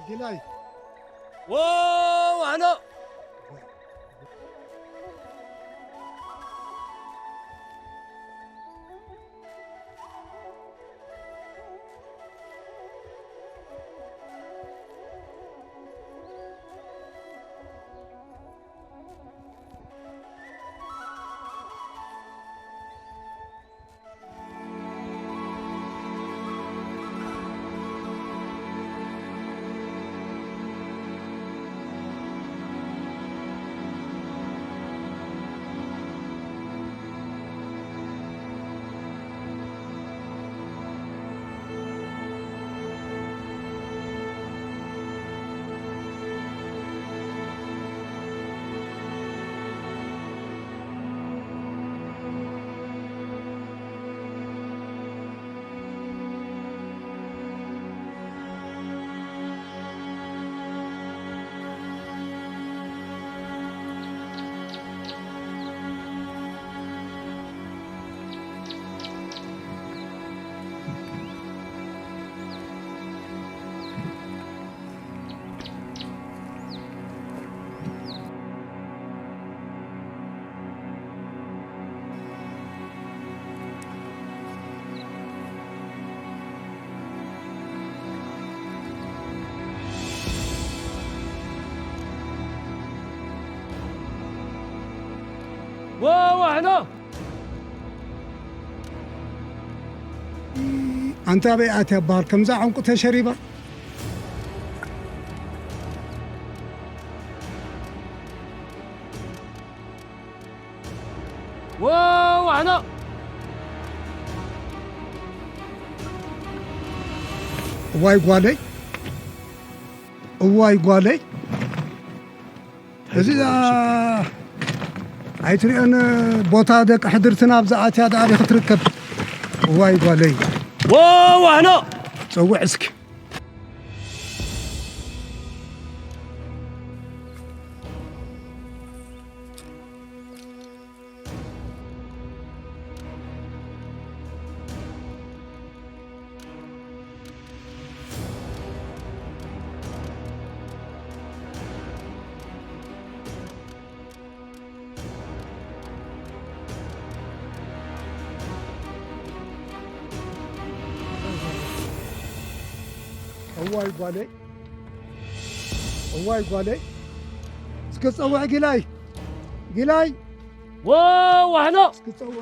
ጊላይ። ወዋህኖ። ወዋህኖ። ኣንታ ኣበይ ኣትያ በሃል ከምዛ ዕንቁ ተሸሪባ? ወዋህኖ። እዋይ ጓለይ፣ እዋይ ጓለይ። እዚ ኣይትሪኦን? ቦታ ደቂ ሕድርትና ኣብዛ ኣትያ ደኣ ዲኺ ትርከብ? እዋይ ጓለይ። ወዋህኖ። ጸውዕ እስኪ። እዋይ ጓለይ፣ እዋይ ጓለይ፣ እስከ ጸውዕ ጊላይ፣ ጊላይ። ወዋህኖ። እስኪ ጸውዕ።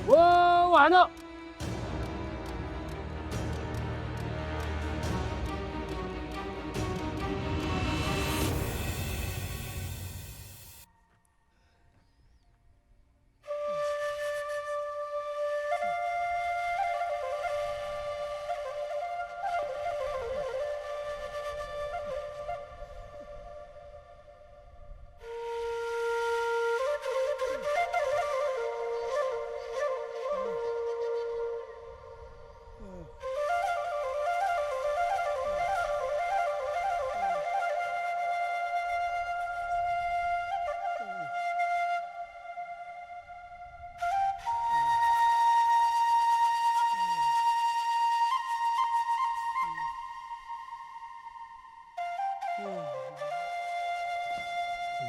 ወዋህኖ።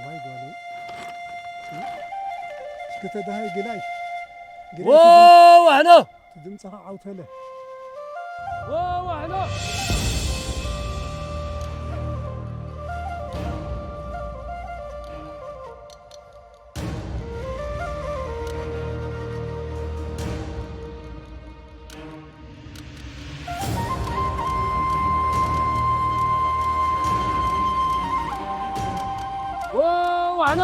ዋይ ጓለይ። እስኪ ተዳሃይ ግላይ። ግላይ ወዋህኖ። ድምፅኻ ዓውተለ። ወዋህኖ። ወዋህኖ።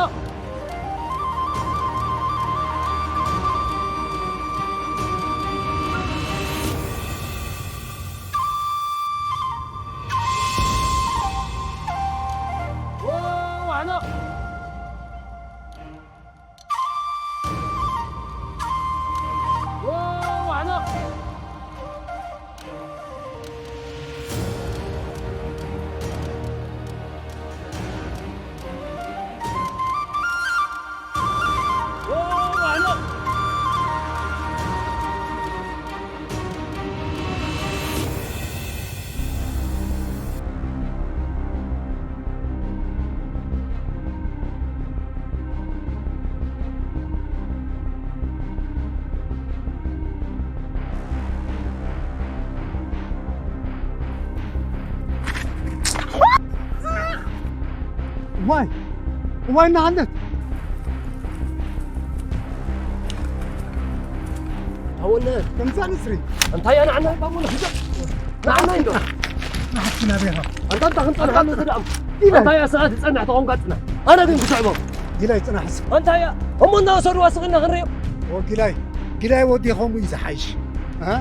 ወዋህኖ። ወዋህኖ። ዋይ ዋይ ናዓነት ኣወነ ከምዛ ንስሪ እንታይ ኣና ኣና ባሙና ናዓና ኢንዶ ናሓትና ቢኻ ኣንታ እንታ ክንጸንሕ ኣሉ ዝደኣም ኢለ እንታይ እያ ሰዓት ዝጸንሕ ተኾንካ ጽና ኣነ ግን ክስዕቦ ጊላይ ጽናሕስ እንታይ እያ እሞ እናወሰድዋ ስቕና ክንሪኦ ወጊላይ ጊላይ ወዲኾም እዩ ዝሓይሽ እ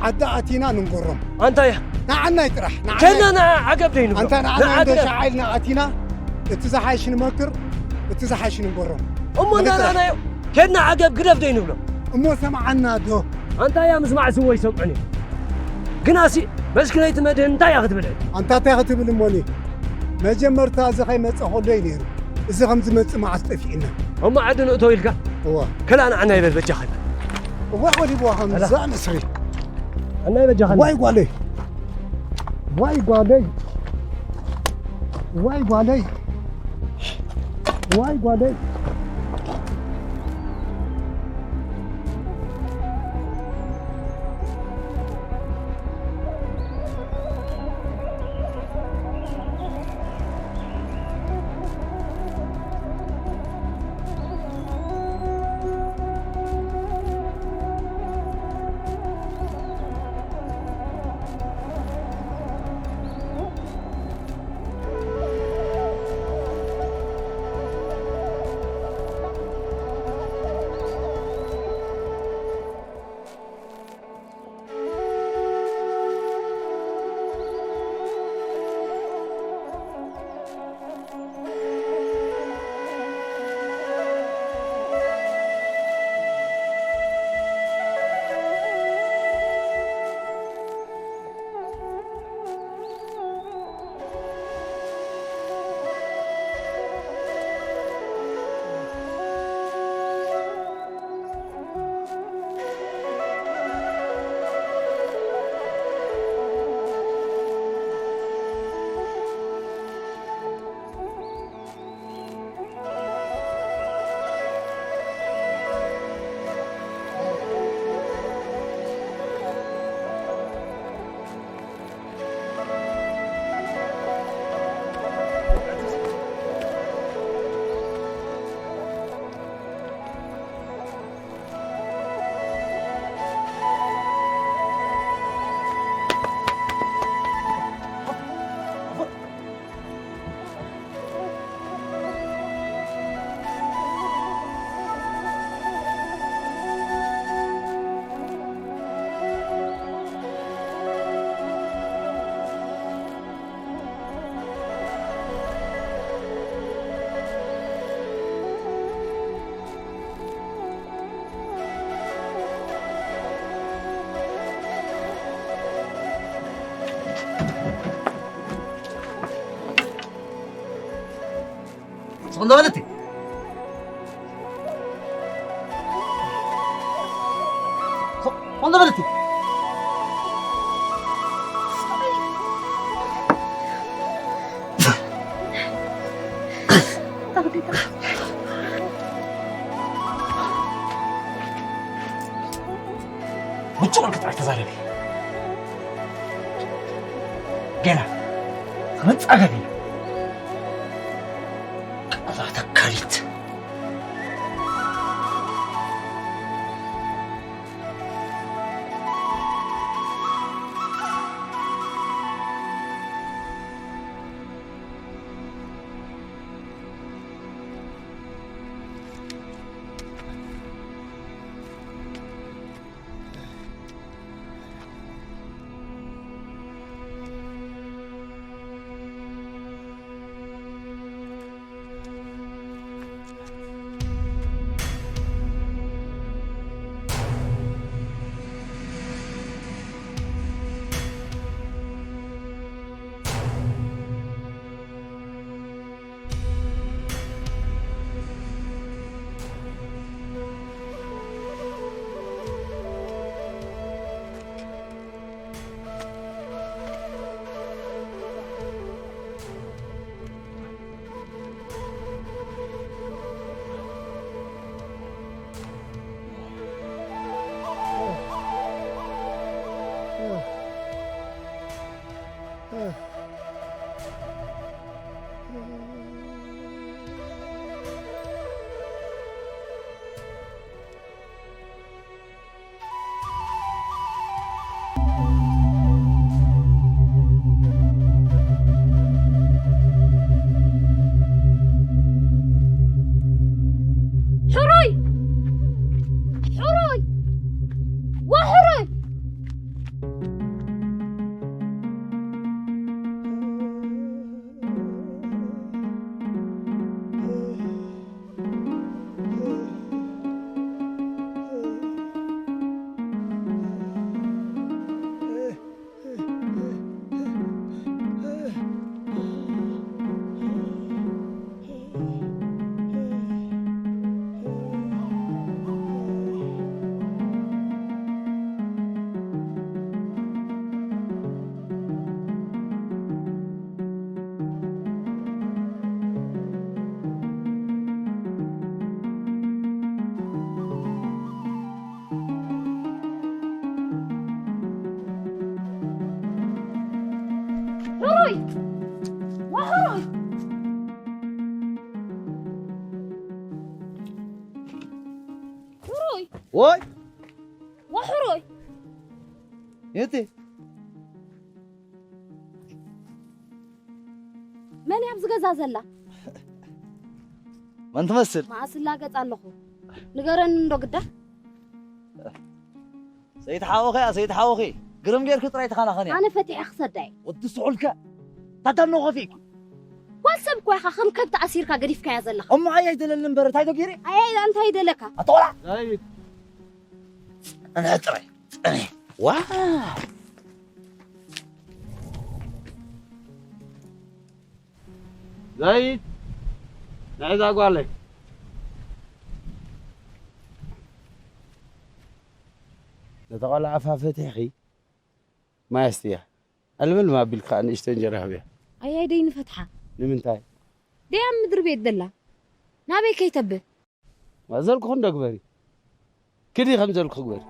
ዓዲ ኣቲና ንንገሮም ኣንታ እያ ንዓናይ ጥራሕ ንዓናይ። ከና ንዓ ዓገብ ደይንብሎ ኣንታ ንዓና ንዓ እንደ ጥራሕ። ሸዓ ኢልና ኣቲና እቲ ዝሓይሽ ንመክር እቲ ዝሓይሽ ንንገሮም እሞ ንግጥራሕ። ናናናዮ ከና ዓገብ ግደፍ ደይንብሎ እሞ ሰምዓና ዶ ኣንታ እያ ምስማዕ ስዎ ይሰምዑን እዩ ግናሲ በስክለይቲ መድህን እንታይ እያ ክትብል ኣንታ እንታይ ክትብል እሞኒ መጀመርታ እዚ ከይመፀ ከሎ እዩ ነይሩ እዚ ከም ዝመፅእ መዓስ ጠፊእና እሞ ዓዲ ንእቶ ኢልካ እዋ ከላ ንዓና ይበል በጃኻ ይበል እዋ ወዲብዋ ከም ከላ። ዛን እስሪ ኣና ይበጃኻ ዋይ ጓለይ ዋይ ጓለይ ዋይ ጓለይ ዋይ ጓለይ ስቕ እንዶ በል እቲ። ስቕ እንዶ በል እቲ። ብጭቕ ኢልኪ ጥራሕ ተዛረቢ። ገና ክመጽኣካ ገና። ቃዛ ተካሊት። ወይ ወሕሮይ የቲ መን እያ ኣብዚ ገዛ ዘላ? መን ትመስል? መዓስ እላገጽ ኣለኹ። ንገረኒ እንዶ ግዳ። ሰይትሓወኺ እያ ሰይትሓወኺ። ግርም ጌርኪ ጥራይ ተኻናኸንያ። ኣነ ፈቲሐ ክሰዳ እየ። ወዲ ስሑልከ ታዳኖ ኸፊእኪ። ጓል ሰብ እኮ ኢኻ ከም ከብቲ ኣሲርካ ገዲፍካያ ዘለኻ። እሞ ኣየ ኣይደለኒ እምበር እንታይ ተጊረ? ኣየ እንታይ ይደለካ? ኣተቆላ ጸንሐ ጥራይ ጸንሐ። ዋው ዘይት ንዕዛ ጓለይ ነታ ቆልዓ ኣፋ ፈቲሕኺ ማይ ኣስትያ። ዕልምልም ኣቢልኪ ከኣ ንእሽቶ እንጀራ ህብያ። ኣያይ ደይ ንፈትሓ። ንምንታይ? ደይ ኣብ ምድሪ ቤት ደላ ናበይ ከይተብህ? ዘልክኹ እንዶ ግበሪ። ክዲ ከም ዘልኩ ግበሪ።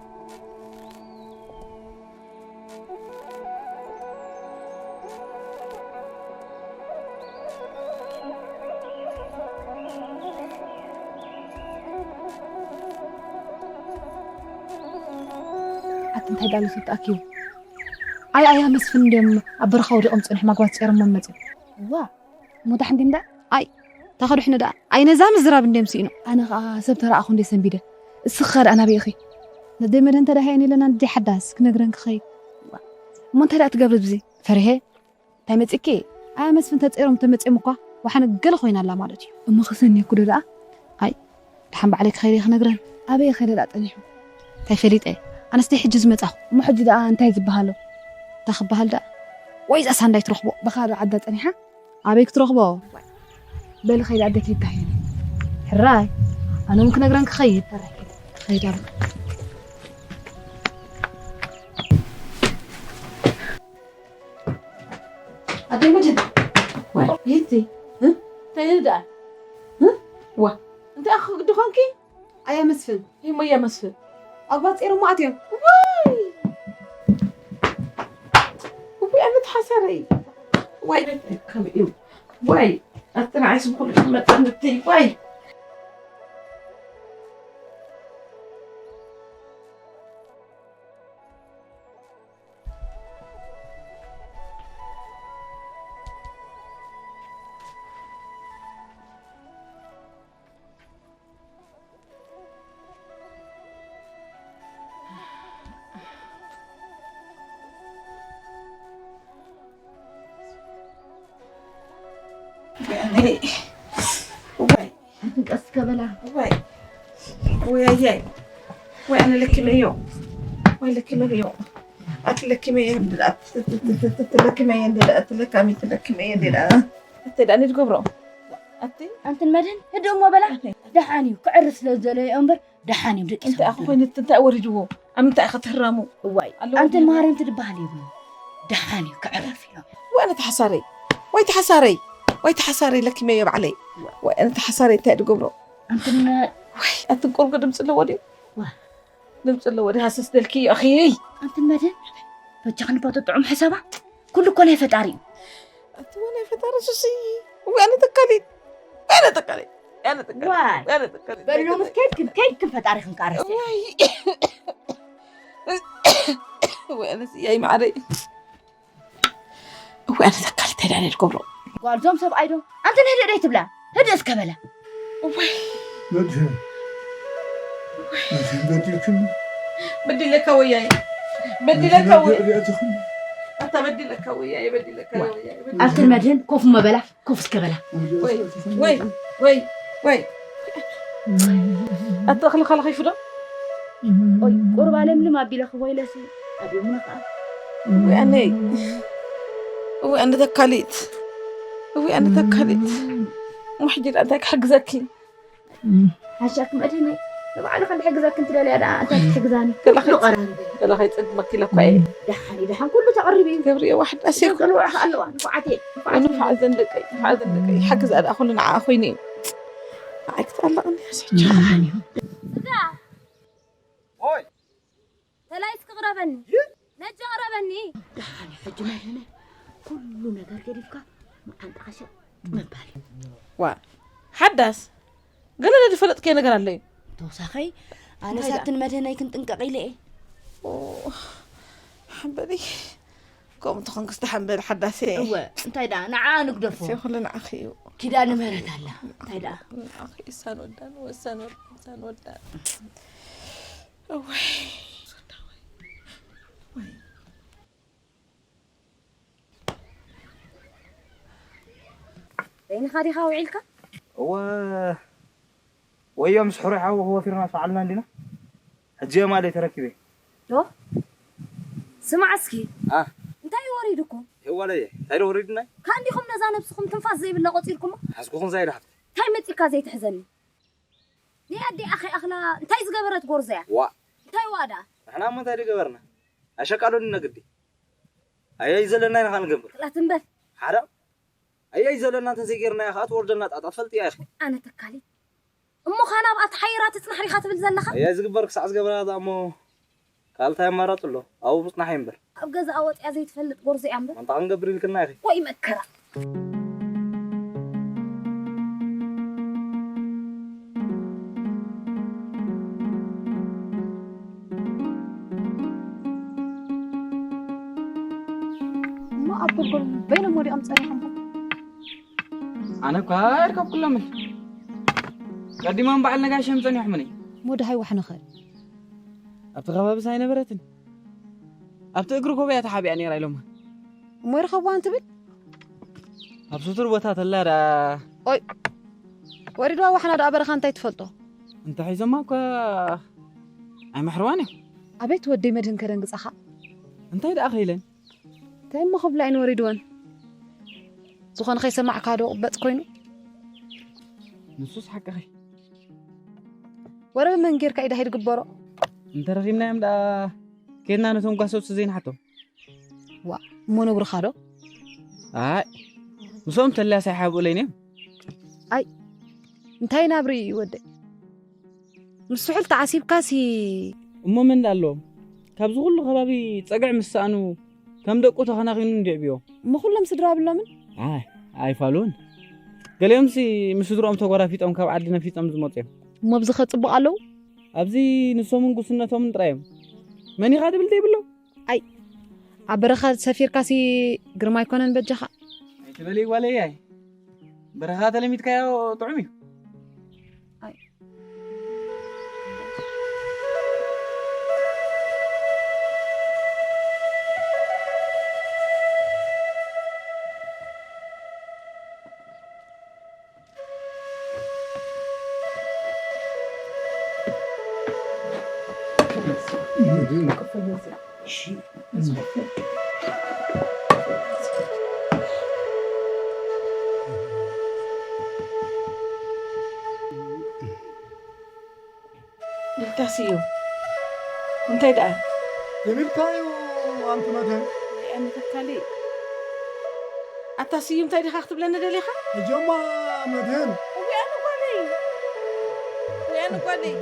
ኣቲ እንታይ ዳሉ ሰብ ተኣኪቡ? ኣይ ኣያ መስፍን እንድዮም ኣብ በረኻ ወዲቖም ጸኒሖም ኣግባት ጸይሮም መመጹ። ዋ እሞ ዳሕን ድም ደኣ ኣይ ተኸዱሕኒ ደኣ ኣይ ነዛ ምዝራብ እንድዮም ስኢኖ። ኣነ ኸኣ ሰብ ተረኣኹ እንደ ሰንቢደ። እስኻ ደኣ ናበይ ኢኺ? ነደይ መድህን ተዳሃየን ኢለና እንደ ሓዳስ ክነግረን ክኸይድ። እሞ እንታይ ደኣ ትገብሪ ብዚ? ፈሪሄ እንታይ መጺእኪ? ኣያ መስፍን ተጸይሮም ተመጺኦም እኳ ወሓነ ገለ ኮይና ኣላ ማለት እዩ። እሞ ክሰንየኩ ዶ ደኣ? ኣይ ደሓን ባዕለይ ክኸይደ ክነግረን ኣበይ ከደ ደኣ ጸኒሑ እንታይ ፈሊጠ ኣነስተይ ሕጂ ዝመጻኹ እሞ ሕጂ ደኣ እንታይ ዝበሃሎ እንታይ ክበሃል ደኣ ወይ ዛሳ እንታይ ትረኽቦ ብኻዶ ዓዳ ጸኒሓ ኣበይ ክትረኽቦ በሊ ኸይደ ኣደኪ ይታየኒ ሕራይ ኣነ እውን ክነግረን ክኸይድ ኸይድ ኣሎ ኣደይ መድህን ዋይ ይህቲ እንታይ ደኣ ዋ እንታይ ኣኹ ግዲ ኾንኪ ኣያ መስፍን ሂሞያ መስፍን ኣጓፂሮሞ ኣትዮም ዋይ እቡይ ኣነት ሓሳረይ ዋይ ከምኡ እዩ ዋይ ኣቲ ንዓይስ ብኩሉ መጠን ንትይ ዋይ ቀስ ከበላ ወይ ወይ ወይ ወይ ኣነ ለኪመዮ ወይ ለኪመዮ ኣትለኪመየ ለኪመየ ለኪመየ ለኪመየ ለኪመየ ኣተ ዳኒ ትገብሮ ኣቲ ኣንትን መድህን ህድእ እሞ በላ ደሓን እዩ ክዕርፍ ስለ ዝደለዮ እምበር ደሓን እዩ ደቂ እንታይ ኣኹ ኮይኑ እንታይ ወሪድዎ ኣብ ምንታይ ኢኻ ትህረሙ እዋይ ኣለዎ ኣንትን ማርያም ትድበሃል የብሉ ደሓን እዩ ክዕርፍ እዩ ወይ ኣነ ተሓሳረይ ወይ ተሓሳረይ ወይ ተሓሳረይ ለኪመዮ ባዕለይ ወይ ኣነ ተሓሳረይ እንታይ ድገብሮ ኣንትን ወይ ኣትን ቆልቁ ድምፂ ኣለዎ ድዩ ድምፂ ኣለዎ ድዩ ሃሰስ ደልኪ ኣኺ ኣንትን መድህን በጃኽን ባቶ ጥዑም ሕሰባ ኩሉ እኮ ናይ ፈጣሪ እዩ ኣቲ ናይ ፈጣሪ ሱሲ ወይ ኣነ ተካሊት ወይ ኣነ ተካሊት ወይ ኣነ ተካሊት ወይ ኣነ ተካሊት በሉ ምስ ከይድክን ከይድክን ፈጣሪኽን ክኣረስ ወይ ወይ ኣነ ስያይ ማዕረይ ወይ ኣነ ተካሊት ተዳለ ትገብሮ ጓልዞም ሰብኣይ ዶ ኣንተ ንህደደይ ትብላ ህደ እስከ በላ ወይ መድህን መድህን በዲልክን በዲለካ ወያይ በዲለካ ወይ ኣታ በዲለካ ወያይ በዲለካ ወያይ ኣንተ መድህን ኮፍ መበላ ኮፍ እስከ በላ። ወይ ወይ ወይ ወይ ኣቲ እኽሊ ካለ ከይፍዶ ኦይ ቁርባ ለምልም ኣቢለ ክቦ ኢለሲ ኣብዮምና ከዓ ወይ ኣነይ ወይ ኣነ ተካሊት ወይ ኣነ ተካሊት እሞ ሕጂ ደኣ እንታይ ክሕግዘኪ ሓሻክ መድህነይ ንባዕልኻ እንድሕግዘክን ትደልያ ደኣ እንታይ ክትሕግዛኒ ኩሉ ቀራሪበ ገለ ከይጸግመኪ ኢለ እኳ እየ ደሓን እዩ ደሓን ኩሉ ተቐሪቡ እዩ ገብርኤ ዋሕድ ኣሴር ጽልውዕኻ ኣለዋ ንፉዓተይ ንፉዓት ዘን ደቀይ ንፉዓት ዘን ደቀይ ሓግዛ ደኣ ኩሉ ንዓኣ ኮይኑ እዩ ንዓይ ክትኣለቕኒ ያስሕጃ ተላይ እስኪ ቅረበኒ ነጃ ቅረበኒ ደሓን እዩ ሕጂ መድህነ ኩሉ ነገር ገዲፍካ መዓንጣኻ ሸጥ ምባል እዩ ዋ ሓዳስ ገለ ዝፈለጥክዮ ነገር ኣሎ እዩ ተወሳኸይ ኣነ እንታይ ደኣ? ሳትን መድህነይ ክንጥንቀቕ ኢለ እየ። ኦ፣ ሓንበሊ። ከምኡ ትኾንክስ ደሓን በል ሓዳሴ። እወ፣ እንታይ ደኣ፣ ንዓ ንግደፎ። ሴ ኩሉ ንዓኺ እዩ። ኪዳነ ምህረት ኣላ። እንታይ ደኣ? ንዓኺ እሳን ወዳን፣ ወሳን ወዳን፣ እሳን ወዳን። እወይ። በይንኻ ዲኻ ውዒልካ? እወ፣ ወዮ ምስ ሕሩይ ሓው ክወፊርና ሰዓልና እንዲና። ሕጂ የማለይ ተረኪበ። ዶ? ስማዕ እስኪ። ኣ። እንታይ እዩ ወሪዱኩም? ይዋለየ፣ እንታይ ዶ ወሪዱናይ? ካንዲኹም ነዛ ነብስኹም ትንፋስ ዘይብላ ቆጺርኩማ? ሓዝኩኹም ዛይዳ ሓፍቲ። እንታይ መጺካ ዘይትሕዘኒ? ንይ ኣዲኣ ከይኣኽላ እንታይ ዝገበረት ጎርዞ እያ? ዋ። እንታይ ዋ ደኣ? ንሕና እሞ እንታይ ዶ ገበርና? ኣሸቃሎኒ ነግዲ። ኣያይ ዘለና ኢና ኸዓ ንገብር። ክላት እምበር። ሓራ። ኣያይ ዘለና እንተዘይጌርናዮ ኸዓ ትወርደና ጣጣ ትፈልጥያ ኢኺ። ኣነ ተካሊት። እሞ ኸዓ ናብኣ ተሓይራ ትጽናሕ ዲኻ ትብል ዘለኻ? ኣያይ ዝግበር ክሳዕ ዝገብራ እዛ እሞ ካልእ እንታይ ኣማራጺ ኣሎ? ኣብኡ ምጽናሕ እዩ እምበር። ኣብ ገዛኣ ወጺኣ ዘይትፈልጥ ጎርዞ እያ እምበር። ኣንታ ክንገብር ኢልክና ኢኺ። ወይ መከራ። እሞ ኣብ ጎልጎል በይኖም ወዲቖም ጸኒሖም። ኣነ እኳ ኣድከብኩሎምን። ቀዲሞም በዓል ነጋሽ እዮም ጸኒሖምኒ። እሞ ደሃይ ዋሕንኸ? ኣብቲ ከባቢስ ኣይነበረትን። ኣብቲ እግሪ ጎቦ እያ ተሓቢኣ ነይራ ኢሎማ። እሞ ይረኸብዋ እንትብል? ኣብ ስቱር ቦታ ተላ ደኣ። ኦይ፣ ወሪድዋ ዋሕና ደኣ በረኻ እንታይ ትፈልጦ? እንተ ሒዞማ እኳ ኣይመሕርዋን እዮም። ኣቤት ወደይ መድህን ከደንግጻኻ። እንታይ ደኣ ከኢለን? እንታይ እሞ ክብላ እየን ወሪድወን? ዝኾነ ከይሰማዕካ ዶ ቅበጽ ኮይኑ? ንሱስ ሓቅኺ። ወረ ብመን ጌርካ ኢዳ ሂድ ግበሮ? እንተ ረኺብናዮም ደኣ ኬድና ነቶም ጓሶት ዘይንሓቶም። ዋ፣ እሞ ነብርኻ ዶ? ኣይ፣ ምስኦም ተለያስ ኣይሓብኡለይን እዮም። ኣይ፣ እንታይ ናብሪ እዩ ወደይ? ምስ ስሑል ተዓሲብካሲ። እሞ መን ደኣ ኣለዎም? ካብዚ ኩሉ ከባቢ ጸግዒ ምስ ሰኣኑ ከም ደቁ ተኸናኺኑ እንድዩ ዕብዮም። እሞ ኩሎም ስድራ ኣብሎምን? ኣይ፣ ኣይፋሉን። ገሊኦምሲ ምስ ስድርኦም ተጓራፊጦም ካብ ዓዲ ነፊጾም ዝመጹ እዮም። እሞ ኣብዚ ከጽቡቕ ኣለዉ? ኣብዚ ንሶምን ጉስነቶምን ጥራይ እዮም። መን ኢኻ ትብል ዘይብሎም? ኣይ፣ ኣብ በረኻ ሰፊርካሲ ግርማ ኣይኮነን በጃኻ። ኣይትበሊ ጓለይ፣ ኣይ። በረኻ ተለሚድካዮ ጥዑም እዩ። ኣይ። ኢልካ ስዩ። እንታይ ደኣ? ደሊልካዩ ኣንቲ መድህን? ኣይ፣ ኣነ ተካሊ። ኣታ ስዩ እንታይ ዲኻ ክትብለኒ ደሊኻ? እጆማ መድህን። እውያኑ ጓለይ። እውያኑ ጓለይ።